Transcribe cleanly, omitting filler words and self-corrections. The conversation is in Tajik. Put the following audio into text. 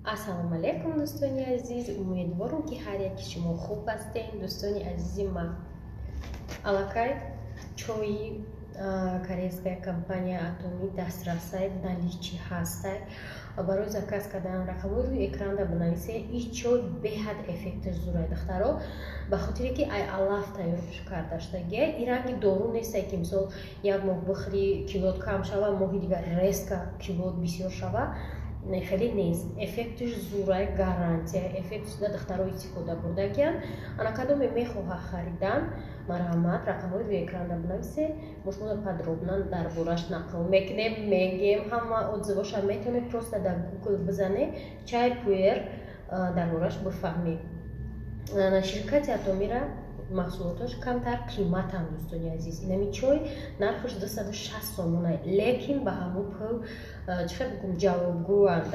Ассалому алайкум, дӯстони азиз! Умедворам, ки ҳар яки шумо хуб ҳастем. Дӯстони азизи ман, аллакай чои корейская компания Атоми дастрасай, наличии ҳастай. Барои заказ кардан рақамҳои рӯи экранда бинависе. И чой беҳад эффекти зурай, духтаро, ба хотире ки ай алаф тайёр карда шудагия. И ранги дору нестай, ки мисол як моҳ бихӯри, килот кам шава, моҳи дигар резко килот бисёр шава. Хеле нест, эффектиш зурай, гарантия эффектиш да. Духтаро истифода бурдагиян. Ана кадоме мехоҳа харидан, марҳамат, рақамҳои рӯи экранда бинависе. Мо шумо подробно дар бораш нақл мекунем, мегем ҳама отзывоша. Метавонед просто дар Гугл бизане «чай пуэр», дар бораш бифаҳмед. Ширкати Атомира маҳсулоташ камтар қиматанд, дӯстони азиз. Инами чой нархаш 260 сомона, лекин ба ҳамун пул, чӣ хел бигӯм, ҷавобгӯанд.